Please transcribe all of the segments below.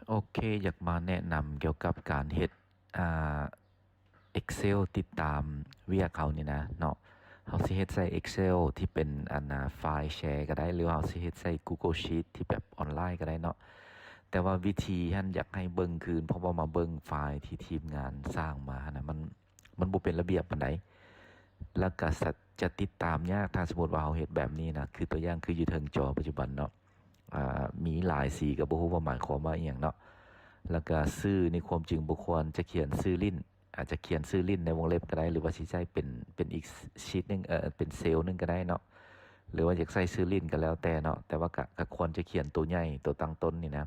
ໂອເຄ ຢາກມາແນະນຳກ່ຽວກັບການເຮັດ ອ່າ Excel ຕິດຕາມວຽກເຮົານີ້ນະເນາະ. ເຮົາຊິເຮັດໃສ່ Excel ທີ່ເປັນອັນນາ ໄຟລ໌ແຊກໍໄດ້ ຫຼືວ່າເຮົາຊິເຮັດໃສ່ Google Sheet ທີ່ແບບອອນລາຍກໍໄດ້ເນາະ. ແຕ່ວ່າວິທີຫັ້ນຢາກໃຫ້ເບິ່ງຄືນ ເພາະວ່າມາເບິ່ງໄຟລ໌ທີ່ທີມງານສ້າງມາຫັ້ນນະ ມັນ ມັນບໍ່ເປັນລະບຽບປານໃດ ແລ້ວກໍ ສະ ຈະຕິດຕາມຍາກ. ຖ້າສົມມຸດວ່າເຮົາເຮັດແບບນີ້ນະ ຄືຕົວຢ່າງຄືຢູ່ເທິງຈໍປັດຈຸບັນເນາະ ອ່າ ມີຫຼາຍສີກໍບໍ່ຮູ້ວ່າໝາຍຄວາມວ່າອີ່ຫຍັງເນາະ. ແລ້ວກໍຊື່ນີ້ຄວາມຈິງບໍ່ຄວນຈະຂຽນຊື່ຫຼິ້ນ ອາດຈະຂຽນຊື່ຫຼິ້ນໃນວົງເລັບກໍໄດ້ ຫຼືວ່າຊິໃຊ້ເປັນ ເປັນອີກຊີດໜຶ່ງ ເອີ ເປັນເຊວໜຶ່ງກໍໄດ້ເນາະ ຫຼືວ່າຢາກໃຊ້ຊື່ຫຼິ້ນກໍແລ້ວແຕ່ເນາະ. ແຕ່ວ່າກໍ ກໍຄວນຈະຂຽນໂຕໃຫຍ່ ໂຕຕັ້ງຕົ້ນນີ້ນະ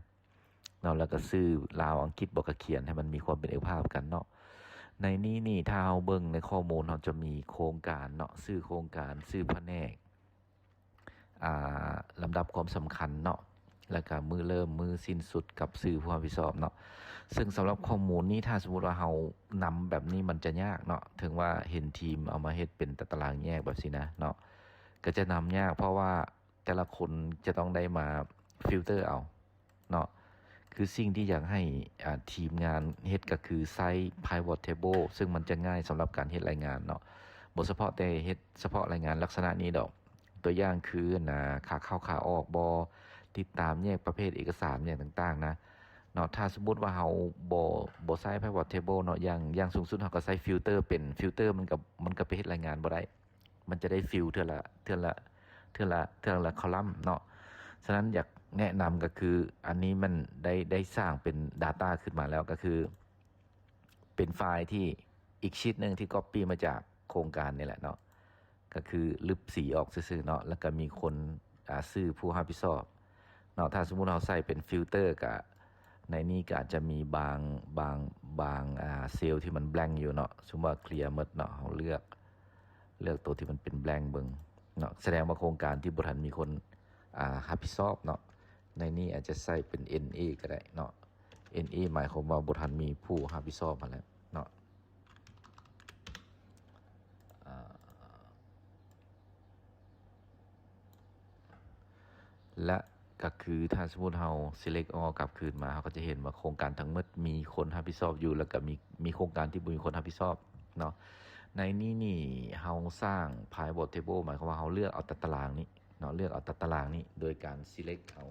ເນາະ ແລ້ວກໍຊື່ລາວ ອັງກິດ ບໍ່ ກໍຂຽນໃຫ້ມັນມີຄວາມເປັນເອກພາບກັນເນາະ. ໃນນີ້ນີ້ ຖ້າເຮົາເບິ່ງໃນຂໍ້ມູນ ເຮົາຈະມີໂຄງການເນາະ ຊື່ໂຄງການ ຊື່ພະແນກ ອ່າ ລຳດັບຄວາມສຳຄັນເນາະ ແລ້ວກໍມື້ເລີ່ມ ມື້ສິ້ນສຸດ ກັບຊື່ຜູ້ຮັບຜິດຊອບເນາະ. ເຊິ່ງສຳລັບຂໍ້ມູນນີ້ ຖ້າສົມມຸດວ່າເຮົານຳແບບນີ້ ມັນຈະຍາກເນາະ. ເຖິງວ່າເຫັນທີມເອົາມາເຮັດເປັນຕາຕະລາງແຍກແບບຊີ້ນະເນາະ ກໍຈະນຳຍາກ ເພາະວ່າ ແຕ່ລະຄົນຈະຕ້ອງໄດ້ມາຟິວເຕີເອົາເນາະ. ຄືສິ່ງທີ່ຢາກໃຫ້ ອ່າ ທີມງານເຮັດກໍຄືໃຊ້ Pivot Table ເຊິ່ງມັນຈະງ່າຍສຳລັບການເຮັດລາຍງານເນາະ ບໍ່ສະເພາະແຕ່ເຮັດສະເພາະລາຍງານລັກສະນະນີ້ດອກ. ຕົວຢ່າງຄື ນາ ຂາເຂົ້າຂາອອກບໍ ຕິດຕາມແຍກປະເພດເອກະສານຫຍັງຕ່າງໆນະເນາະ. ຖ້າສົມມຸດວ່າເຮົາບໍ່ ບໍ່ໃຊ້ Pivot Table ເນາະ ຢ່າງ ຢ່າງສູງສຸດເຮົາກໍໃຊ້ຟິວເຕີເປັນ ຟິວເຕີມັນກໍ ມັນກໍໄປເຮັດລາຍງານບໍ່ໄດ້. ມັນຈະໄດ້ຟິວເທື່ອລະ ເທື່ອລະ ເທື່ອລະ ເທື່ອລະຄອລັມເນາະ. ສະນັ້ນຢາກແນະນຳກໍຄື ອັນນີ້ມັນໄດ້ ໄດ້ສ້າງເປັນ Data ຂຶ້ນມາແລ້ວ ກໍຄືເປັນໄຟລ໌ທີ່ອີກຊີດໜຶ່ງທີ່ກັອບປີ້ມາຈາກໂຄງການນີ້ແຫຼະເນາະ ກໍຄືລຶບສີອອກຊື່ໆເນາະ ແລ້ວກໍມີຄົນ ອາ ຊື່ຜູ້ຮັບຜິດຊອບເນາະ. ຖ້າສົມມຸດເຮົາໃສ່ເປັນຟິວເຕີ ກະ ໃນນີ້ກໍອາດຈະມີບາງ ບາງ ບາງ ອາ ເຊວທີ່ມັນ blank ຢູ່ເນາະ. ສົມມຸດວ່າເຄລຍໝົດເນາະ ເຮົາເລືອກ ເລືອກໂຕທີ່ມັນເປັນ blank ເບິ່ງເນາະ ສະແດງວ່າໂຄງການທີ່ບໍ່ທັນມີຄົນ ອາ ຮັບຜິດຊອບເນາະ. ໃນນີ້ອາດຈະໃສ່ເປັນ ເອັນ ເອ ກໍໄດ້ເນາະ ເອັນ ເອ ໝາຍຄວາມວ່າບໍ່ທັນມີຜູ້ຮັບຜິດຊອບຫັ້ນແຫຼະເນາະ. ອາ ແລະ ກໍຄືຖ້າສົມມຸດເຮົາ select all ກັບຄືນມາ ເຮົາກໍຈະເຫັນວ່າໂຄງການທັງໝົດມີຄົນຮັບຜິດຊອບຢູ່ ແລ້ວກໍມີ ມີໂຄງການທີ່ບໍ່ມີຄົນຮັບຜິດຊອບເນາະ. ໃນນີ້ນີ້ເຮົາສ້າງ pivot table ໝາຍຄວາມວ່າເຮົາເລືອກເອົາແຕ່ຕາລາງນີ້ເນາະ ເລືອກເອົາແຕ່ຕາລາງນີ້ໂດຍການ select ເອົາ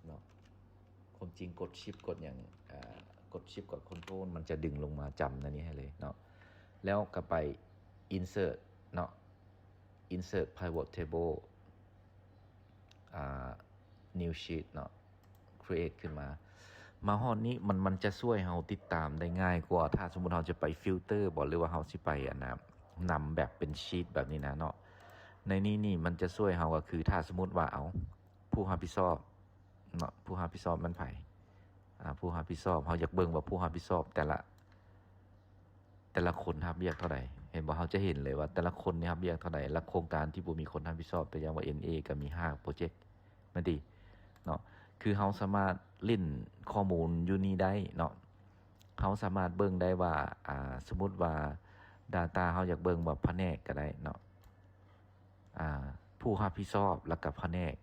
ເນາະ. ຄວາມຈິງກົດ shift ກົດຫຍັງ ອາ ກົດ shift ກົດ control ມັນຈະດຶງລົງມາຈຳໃນນີ້ໃຫ້ເລີຍເນາະ. ແລ້ວກໍໄປ insert ເນາະ insert pivot table ອາ new sheet ເນາະ create ຂຶ້ນມາ. ມາຮອດນີ້ມັນ ມັນຈະຊ່ວຍເຮົາຕິດຕາມໄດ້ງ່າຍກວ່າ ຖ້າສົມມຸດເຮົາຈະໄປ filter ບໍ ຫຼືວ່າເຮົາຊິໄປ ອັນນະ ນຳແບບເປັນ sheet ແບບນີ້ນະເນາະ. ໃນນີ້ນີ້ມັນຈະຊ່ວຍເຮົາກໍຄື ຖ້າສົມມຸດວ່າ ເອົາ ຜູ້ຮັບຜິດຊອບເນາະ ຜູ້ຮັບຜິດຊອບແມ່ນໃຜ? ອາ ຜູ້ຮັບຜິດຊອບ ເຮົາຢາກເບິ່ງວ່າຜູ້ຮັບຜິດຊອບແຕ່ລະ ແຕ່ລະຄົນຮັບວຽກເທົ່າໃດ ເຫັນບໍ່? ເຮົາຈະເຫັນເລີຍວ່າແຕ່ລະຄົນນີ້ຮັບວຽກເທົ່າໃດ ແລະ ໂຄງການທີ່ບໍ່ມີຄົນຮັບຜິດຊອບ ຕົວຢ່າງວ່າ ເອັນ ເອ ກໍມີຫ້າໂປຣເຈັກ ແມ່ນຕິເນາະ. ຄືເຮົາສາມາດຫຼິ້ນຂໍ້ມູນຢູ່ນີ້ໄດ້ເນາະ ເຮົາສາມາດເບິ່ງໄດ້ວ່າ ອາ ສົມມຸດວ່າ data ເຮົາຢາກເບິ່ງວ່າພະແນກກໍໄດ້ເນາະ ອາ ຜູ້ຮັບຜິດຊອບ ແລ້ວກໍພະແນກ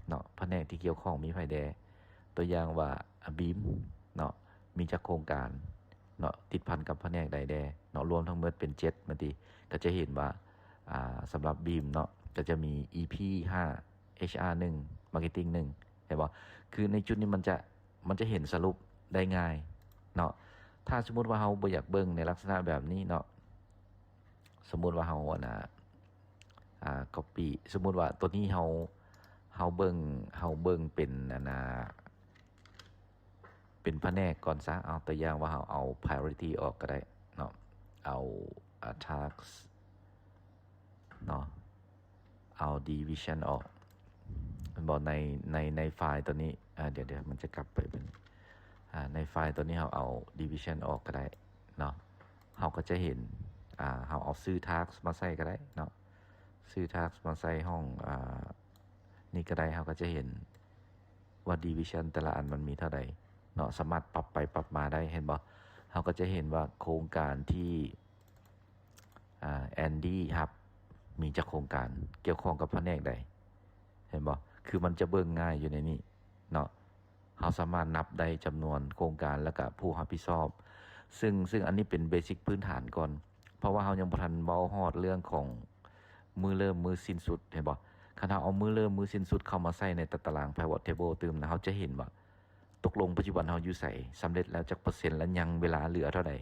ເນາະ ພະແນກທີ່ກ່ຽວຂ້ອງມີໃຜແດ່? ຕົວຢ່າງວ່າ ອາ ບີມເນາະ ມີຈັກໂຄງການເນາະ ຕິດພັນກັບພະແນກໃດແດ່ເນາະ? ລວມທັງໝົດເປັນເຈັດ ແມ່ນຕິ ກໍຈະເຫັນວ່າ ອາ ສຳລັບບີມເນາະ ກໍຈະມີ ອີ ພີ ຫ້າ ເອັດ ອາ ໜຶ່ງ ມາເກັດຕິງ ໜຶ່ງ ເຫັນບໍ່? ຄືໃນຈຸດນີ້ມັນຈະ ມັນຈະເຫັນສະຫຼຸບໄດ້ງ່າຍເນາະ. ຖ້າສົມມຸດວ່າເຮົາບໍ່ຢາກເບິ່ງໃນລັກສະນະແບບນີ້ເນາະ ສົມມຸດວ່າເຮົາ ອັນນະ ອາ copy ສົມມຸດວ່າຕົວນີ້ເຮົາ ເຮົາເບິ່ງ ເຮົາເບິ່ງເປັນ ອັນນະ ເປັນພະແນກກ່ອນຊະ ເອົາຕົວຢ່າງວ່າເຮົາເອົາ priority ອອກກໍໄດ້ເນາະ ເອົາ ອາ task ເນາະ ເອົາ division ອອກ ແມ່ນບໍ່? ໃນ ໃນ ໃນໄຟລ໌ຕົວນີ້ ອາ ດຽວ ດຽວມັນຈະກັບໄປເປັນ ອາ ໃນໄຟລ໌ຕົວນີ້ເຮົາເອົາ division ອອກກໍໄດ້ເນາະ ເຮົາກໍຈະເຫັນ ອາ ເຮົາເອົາຊື່ task ມາໃສ່ກໍໄດ້ເນາະ ຊື່ task ມາໃສ່ຫ້ອງ ອາ ນີ້ກໍໄດ້ ເຮົາກໍຈະເຫັນວ່າ division ແຕ່ລະອັນມັນມີເທົ່າໃດເນາະ ສາມາດປັບໄປປັບມາໄດ້ ເຫັນບໍ່? ເຮົາກໍຈະເຫັນວ່າໂຄງການທີ່ ອາ ແອນດີຮັບ ມີຈັກໂຄງການ ກ່ຽວຂ້ອງກັບພະແນກໃດ ເຫັນບໍ່? ຄືມັນຈະເບິ່ງງ່າຍຢູ່ໃນນີ້ເນາະ ເຮົາສາມາດນັບໄດ້ຈຳນວນໂຄງການ ແລ້ວກະຜູ້ຮັບຜິດຊອບ ຊຶ່ງ ຊຶ່ງອັນນີ້ເປັນເບຊິກພື້ນຖານກ່ອນ ເພາະວ່າເຮົາຍັງບໍ່ທັນເວົ້າຮອດເລື່ອງຂອງມື້ເລີ່ມມື້ສິ້ນສຸດ ເຫັນບໍ່? ຄັນເຮົາເອົາມື້ເລີ່ມມື້ສິ້ນສຸດເຂົ້າມາໃສ່ໃນຕາຕະລາງ Pivot Table ຕື່ມນະ ເຮົາຈະເຫັນວ່າຕົກລົງປັດຈຸບັນເຮົາຢູ່ໃສ, ສຳເລັດແລ້ວຈັກເປີເຊັນ ແລະ ຍັງເວລາເຫຼືອເທົ່າໃດ.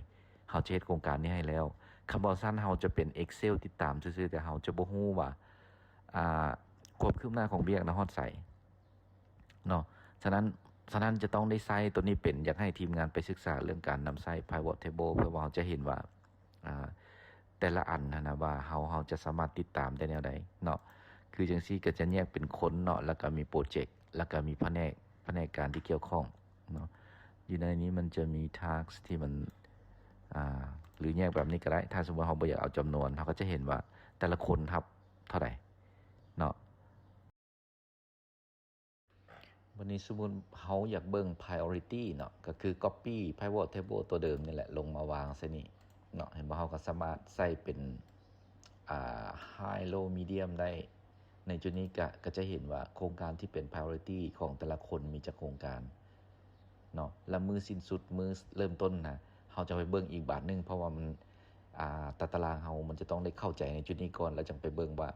ເຮົາຈະເຮັດໂຄງການນີ້ໃຫ້ແລ້ວ. ຄັນບໍ່ຊັ້ນເຮົາຈະເປັນ Excel ຕິດຕາມຊື່ໆ ແຕ່ເຮົາຈະບໍ່ຮູ້ວ່າ ອ່າ ຄວາມຄືບໜ້າຂອງວຽກນະຮອດໃສເນາະ. ສະນັ້ນ ສະນັ້ນຈະຕ້ອງໄດ້ໃຊ້ໂຕນີ້ເປັນ. ຢາກໃຫ້ທີມງານໄປສຶກສາເລື່ອງການນຳໃຊ້ Pivot Table ເພື່ອວ່າເຮົາຈະເຫັນວ່າ ອ່າ ແຕ່ລະອັນຫັ້ນນະ ວ່າເຮົາ ເຮົາຈະສາມາດຕິດຕາມໄດ້ແນວໃດເນາະ. ຄືຈັ່ງຊີ້ກໍຈະແຍກເປັນຄົນເນາະ ແລ້ວກໍມີໂປຣເຈັກ ແລ້ວກໍມີພະແນກ ພະແນກການທີ່ກ່ຽວຂ້ອງເນາະ. ຢູ່ໃນນີ້ມັນຈະມີ task ທີ່ມັນ ອ່າ ຫຼືແຍກແບບນີ້ກໍໄດ້. ຖ້າສົມມຸດເຮົາບໍ່ຢາກເອົາຈຳນວນ ເຮົາກໍຈະເຫັນວ່າແຕ່ລະຄົນຮັບເທົ່າໃດເນາະ. ບັດນີ້ສົມມຸດເຮົາຢາກເບິ່ງ priority ເນາະ ກໍຄື copy pivot table ຕົວເດີມນີ້ແຫຼະ ລົງມາວາງໃສ່ນີ້ເນາະ. ເຫັນບໍ່? ເຮົາກໍສາມາດໃສ່ເປັນ ອ່າ high low medium ໄດ້. ໃນຈຸດນີ້ກະ ກໍຈະເຫັນວ່າໂຄງການທີ່ເປັນ priority ຂອງແຕ່ລະຄົນມີຈັກໂຄງການເນາະ ແລະ ມື້ສິ້ນສຸດ ມື້ເລີ່ມຕົ້ນນະ ເຮົາຈະໄປເບິ່ງອີກບາດໜຶ່ງ ເພາະວ່າມັນ ອ່າ ຕາຕະລາງເຮົາ ມັນຈະຕ້ອງໄດ້ເຂົ້າໃຈໃນຈຸດນີ້ກ່ອນ ແລ້ວຈັ່ງໄປເບິ່ງວ່າ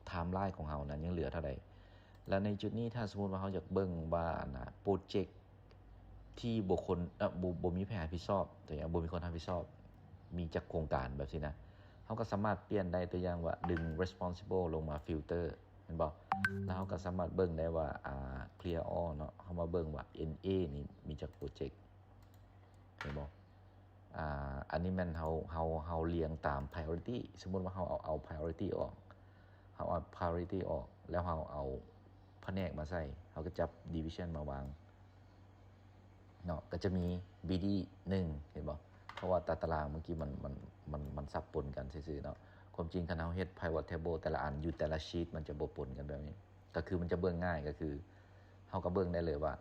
timeline ຂອງເຮົານັ້ນຍັງເຫຼືອເທົ່າໃດ. ແລ້ວໃນຈຸດນີ້ ຖ້າສົມມຸດວ່າເຮົາຢາກເບິ່ງວ່າ ອັນນ່າ ໂປຣເຈັກທີ່ບໍ່ຄົນ ເອີ ບໍ່ ບໍ່ມີໃຜຮັບຜິດຊອບ ຕົວຢ່າງ ບໍ່ມີຄົນຮັບຜິດຊອບ ມີຈັກໂຄງການແບບຊີ້ນະ ເຮົາກໍສາມາດປ່ຽນໄດ້. ຕົວຢ່າງວ່າດຶງ responsible ລົງມາ filter ແມ່ນບໍ່? ແລ້ວເຮົາກໍສາມາດເບິ່ງໄດ້ວ່າ ອ່າ clear all ເນາະ ເຮົາມາເບິ່ງວ່າ ເອັນ ເອ ນີ້ມີຈັກໂປຣເຈັກ ເຫັນບໍ່? ອ່າ ອັນນີ້ແມ່ນເຮົາ ເຮົາ ເຮົາລຽງຕາມ priority. ສົມມຸດວ່າເຮົາເອົາ ເອົາ priority ອອກ ເຮົາເອົາ priority ອອກ ແລ້ວເຮົາເອົາພະແນກມາໃສ່ ເຮົາກໍຈັບ division ມາວາງເນາະ ກໍຈະມີ ບີ ດີ ໜຶ່ງ ເຫັນບໍ່? ເພາະວ່າຕາຕະລາງເມື່ອກີ້ມັນ ມັນ ມັນ ມັນສັບປົນກັນຊື່ໆເນາະ. ຄວາມຈິງຄັນເຮົາເຮັດ pivot table ແຕ່ລະອັນຢູ່ແຕ່ລະ sheet ມັນຈະບໍ່ປົນກັນແບບນີ້ ກໍຄືມັນຈະເບິ່ງງ່າຍ ກໍຄືເຮົາກໍເບິ່ງໄດ້ເລີຍວ່າ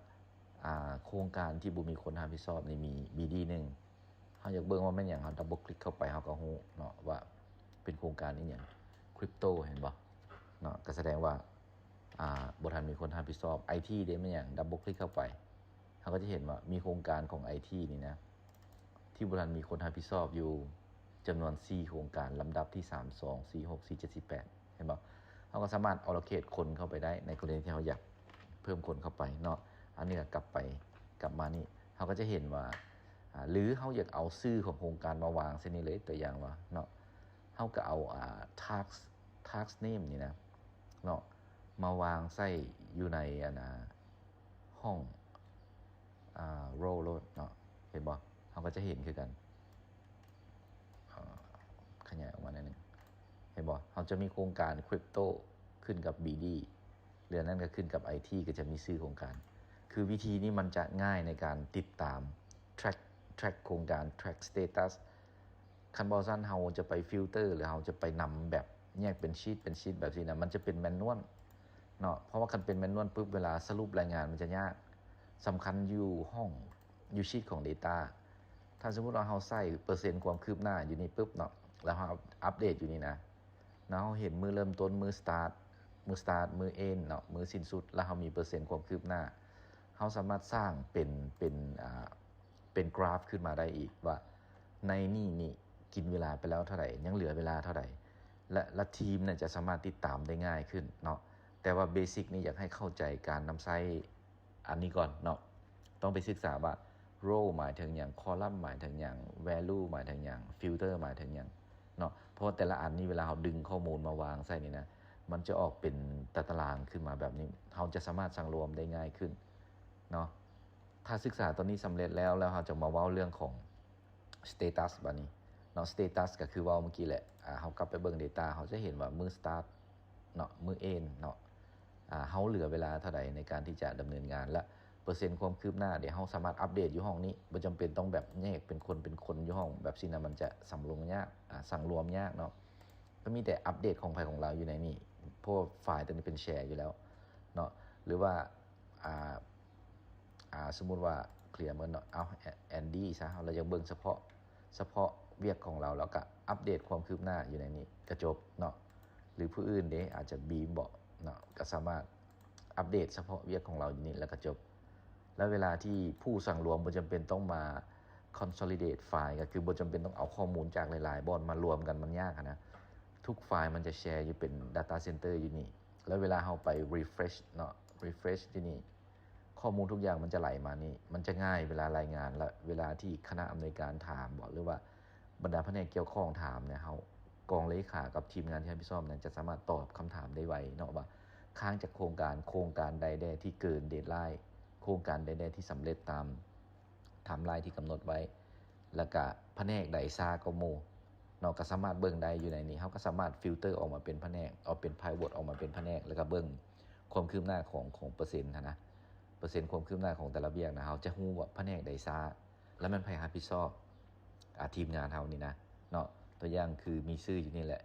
ອ່າ ໂຄງການທີ່ບໍ່ມີຄົນຮັບຜິດຊອບນີ້ມີ ບີ ດີ ໜຶ່ງ. ເຮົາຢາກເບິ່ງວ່າແມ່ນຫຍັງ ເຮົາ double click ເຂົ້າໄປ ເຮົາກໍຮູ້ເນາະວ່າເປັນໂຄງການອີ່ຫຍັງ crypto ເຫັນບໍ່ເນາະ? ກໍສະແດງວ່າ ອ່າ ບໍ່ທັນມີຄົນຮັບຜິດຊອບ. ໄອ ທີ ເດ ແມ່ນຫຍັງ? Double click ເຂົ້າໄປ ເຮົາກໍຈະເຫັນວ່າມີໂຄງການຂອງ ໄອ ທີ ນີ້ນະ ທີ່ບໍ່ທັນມີຄົນຮັບຜິດຊອບຢູ່ຈຳນວນສີ່ໂຄງການ ລຳດັບທີ ສາມ ສອງ ສີ່ ຫົກ ສີ່ ເຈັດ ສີ່ ແປດ ເຫັນບໍ່? ເຮົາກໍສາມາດ allocate ຄົນເຂົ້າໄປໄດ້ ໃນກໍລະນີທີ່ເຮົາຢາກເພີ່ມຄົນເຂົ້າໄປເນາະ. ອັນນີ້ກໍກັບໄປ ກັບມານີ້ ເຮົາກໍຈະເຫັນວ່າ ອ່າ ຫຼືເຮົາຢາກເອົາຊື່ຂອງໂຄງການມາວາງໃສ່ນີ້ເລີຍ ຕົວຢ່າງວ່າເນາະ ເຮົາກໍເອົາ ອ່າ task task name ນີ້ນະເນາະ ມາວາງໃສ່ຢູ່ໃນ ອັນນ່າ ຫ້ອງ ອ່າ row ໂລດເນາະ ເຫັນບໍ່? ເຮົາກໍຈະເຫັນຄືກັນ ອ່າ ຂະຫຍາຍອອກມາໜ້ອຍໜຶ່ງ ເຫັນບໍ່? ເຮົາຈະມີໂຄງການ crypto ຂຶ້ນກັບ ບີ ດີ ເຫຼືອນັ້ນກໍຂຶ້ນກັບ ໄອ ທີ ກໍຈະມີຊື່ໂຄງການ. ຄືວິທີນີ້ມັນຈະງ່າຍໃນການຕິດຕາມ track track ໂຄງການ track status. ຄັນບໍ່ຊັ້ນເຮົາຈະໄປ filter ຫຼືເຮົາຈະໄປນຳແບບແຍກເປັນ sheet ເປັນ sheet ແບບຊີ້ນະ ມັນຈະເປັນ manual ເນາະ ເພາະວ່າຄັນເປັນ manual ປຶບ ເວລາສະຫຼຸບລາຍງານມັນຈະຍາກ. ສຳຄັນຢູ່ຫ້ອງ ຢູ່ sheet ຂອງ data. ຖ້າສົມມຸດວ່າເຮົາໃສ່ເປີເຊັນຄວາມຄືບໜ້າຢູ່ນີ້ປຶບເນາະ ແລ້ວເຮົາອັບເດດຢູ່ນີ້ນະ ແລ້ວເຮົາເຫັນມື້ເລີ່ມຕົ້ນ ມື້ start ມື້ start ມື້ end ເນາະ ມື້ສິ້ນສຸດ ແລ້ວເຮົາມີເປີເຊັນຄວາມຄືບໜ້າ ເຮົາສາມາດສ້າງເປັນ ເປັນ ອ່າ ເປັນກຣາຟຂຶ້ນມາໄດ້ອີກວ່າ ໃນນີ້ນີ້ກິນເວລາໄປແລ້ວເທົ່າໃດ ຍັງເຫຼືອເວລາເທົ່າໃດ ແລະ ລະທີມນະຈະສາມາດຕິດຕາມໄດ້ງ່າຍຂຶ້ນເນາະ. ແຕ່ວ່າ basic ນີ້ຢາກໃຫ້ເຂົ້າໃຈການນຳໃຊ້ອັນນີ້ກ່ອນເນາະ ຕ້ອງໄປສຶກສາວ່າ row ໝາຍເຖິງຫຍັງ column ໝາຍເຖິງຫຍັງ value ໝາຍເຖິງຫຍັງ filter ໝາຍເຖິງຫຍັງເນາະ. ເພາະວ່າແຕ່ລະອັນນີ້ເວລາເຮົາດຶງຂໍ້ມູນມາວາງໃສ່ນີ້ນະ ມັນຈະອອກເປັນຕາຕະລາງຂຶ້ນມາແບບນີ້ ເຮົາຈະສາມາດສັງລວມໄດ້ງ່າຍຂຶ້ນເນາະ. ຖ້າສຶກສາຕົວນີ້ສຳເລັດແລ້ວ ແລ້ວເຮົາຈະມາເວົ້າເລື່ອງຂອງ status ບາດນີ້ເນາະ. status ກໍຄືເວົ້າເມື່ອກີ້ແຫຼະ ອ່າ ເຮົາກັບໄປເບິ່ງ data ເຮົາຈະເຫັນວ່າມື້ start ເນາະ ມື້ end ເນາະ ອ່າ ເຮົາເຫຼືອເວລາເທົ່າໃດໃນການທີ່ຈະດຳເນີນງານ ແລະ ເປີເຊັນຄວາມຄືບໜ້າເດ ເຮົາສາມາດອັບເດດຢູ່ຫ້ອງນີ້ ບໍ່ຈຳເປັນຕ້ອງແບບແຍກເປັນຄົນເປັນຄົນຢູ່ຫ້ອງແບບຊີ້ນະ ມັນຈະສຳລວມຍາກ ອ່າ ສັງລວມຍາກເນາະ. ກໍມີແຕ່ອັບເດດຂອງໃຜຂອງລາວຢູ່ໃນນີ້ ເພາະວ່າໄຟລ໌ຕົວນີ້ເປັນ share ຢູ່ແລ້ວເນາະ. ຫຼືວ່າ ອ່າ ອ່າ ສົມມຸດວ່າ clear ໝົດເນາະ ເອົາ Andy ຊະ ເຮົາຢາກເບິ່ງສະເພາະ ສະເພາະວຽກຂອງລາວ ແລ້ວກະອັບເດດຄວາມຄືບໜ້າຢູ່ໃນນີ້ກະຈົບເນາະ. ຫຼືຜູ້ອື່ນເດ ອາດຈະ Beam ເນາະ ກະສາມາດອັບເດດສະເພາະວຽກຂອງລາວຢູ່ນີ້ ແລ້ວກະຈົບ. ແລ້ວເວລາທີ່ຜູ້ສັງລວມບໍ່ຈຳເປັນຕ້ອງມາ consolidate ໄຟລ໌ ກໍຄືບໍ່ຈຳເປັນຕ້ອງເອົາຂໍ້ມູນຈາກຫຼາຍໆບ່ອນມາລວມກັນ ມັນຍາກຫັ້ນນະ. ທຸກໄຟລ໌ມັນຈະແຊຢູ່ເປັນ data center ຢູ່ນີ້ ແລ້ວເວລາເຮົາໄປ refresh ເນາະ refresh ທີ່ນີ້ ຂໍ້ມູນທຸກຢ່າງມັນຈະໄຫຼມານີ້ ມັນຈະງ່າຍເວລາລາຍງານ ແລະ ເວລາທີ່ຄະນະອຳນວຍການຖາມບໍ ຫຼືວ່າບັນດາພະແນກກ່ຽວຂ້ອງຖາມເນຍ ເຮົາ ກອງເລຂາກັບທີມງານທີ່ຮັບຜິດຊອບນັ້ນຈະສາມາດຕອບຄຳຖາມໄດ້ໄວເນາະ ວ່າຄ້າງຈາກໂຄງການ ໂຄງການໃດແດ່ທີ່ເກີນ deadline ໂຄງການໃດແດ່ທີ່ສຳເລັດຕາມ timeline ທີ່ກຳນົດໄວ້ ແລ້ວກະພະແນກໃດຊ້າກວ່າໝູ່ເນາະ ກໍສາມາດເບິ່ງໄດ້ຢູ່ໃນນີ້. ເຮົາກໍສາມາດ filter ອອກມາເປັນພະແນກ ເອົາເປັນ pivot ອອກມາເປັນພະແນກ ແລ້ວກໍເບິ່ງຄວາມຄືບໜ້າຂອງ ຂອງເປີເຊັນຫັ້ນນະ ເປີເຊັນຄວາມຄືບໜ້າຂອງແຕ່ລະວຽກນະ ເຮົາຈະຮູ້ວ່າພະແນກໃດຊ້າ ແລ້ວແມ່ນໃຜຮັບຜິດຊອບ ອາ ທີມງານເຮົານີ້ນະເນາະ. ຕົວຢ່າງຄືມີຊື່ຢູ່ນີ້ແຫຼະ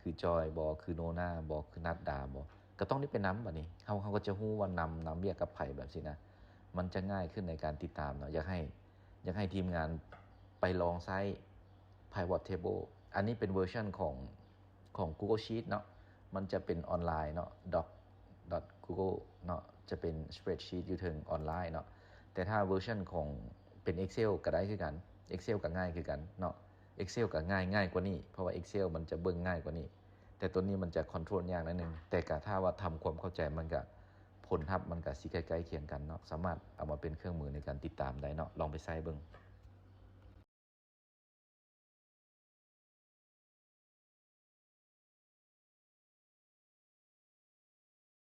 ຄືຈອຍບໍ ຄືໂນນາບໍ ຄືນັດດາບໍ ກໍຕ້ອງໄດ້ໄປນຳບັດນີ້ ເຮົາ ເຮົາກໍຈະຮູ້ວ່ານຳ ນຳວຽກກັບໃຜແບບຊີ້ນະ ມັນຈະງ່າຍຂຶ້ນໃນການຕິດຕາມເນາະ. ຢາກໃຫ້ ຢາກໃຫ້ທີມງານໄປລອງໃຊ້ Pivot Table ອັນນີ້ເປັນເວີຊັນຂອງ ຂອງ Google Sheet ເນາະ ມັນຈະເປັນອອນລາຍເນາະ Doc Google ເນາະ ຈະເປັນ spreadsheet ຢູ່ເທິງອອນລາຍເນາະ. ແຕ່ຖ້າເວີຊັນຂອງເປັນ Excel ກໍໄດ້ຄືກັນ Excel ກໍງ່າຍຄືກັນເນາະ Excel ກໍງ່າຍ ງ່າຍກວ່ານີ້ ເພາະວ່າ Excel ມັນຈະເບິ່ງງ່າຍກວ່ານີ້ ແຕ່ຕົວນີ້ມັນຈະ control ຍາກໜ້ອຍໜຶ່ງ ແຕ່ກໍຖ້າວ່າທຳຄວາມເຂົ້າໃຈ ມັນກໍ ຜົນລັບມັນກໍຊິໃກ້ໆຄຽງກັນເນາະ ສາມາດເອົາມາເປັນເຄື່ອງມືໃນການຕິດຕາມໄດ້ເນາະ ລອງໄປໃຊ້ເບິ່ງ.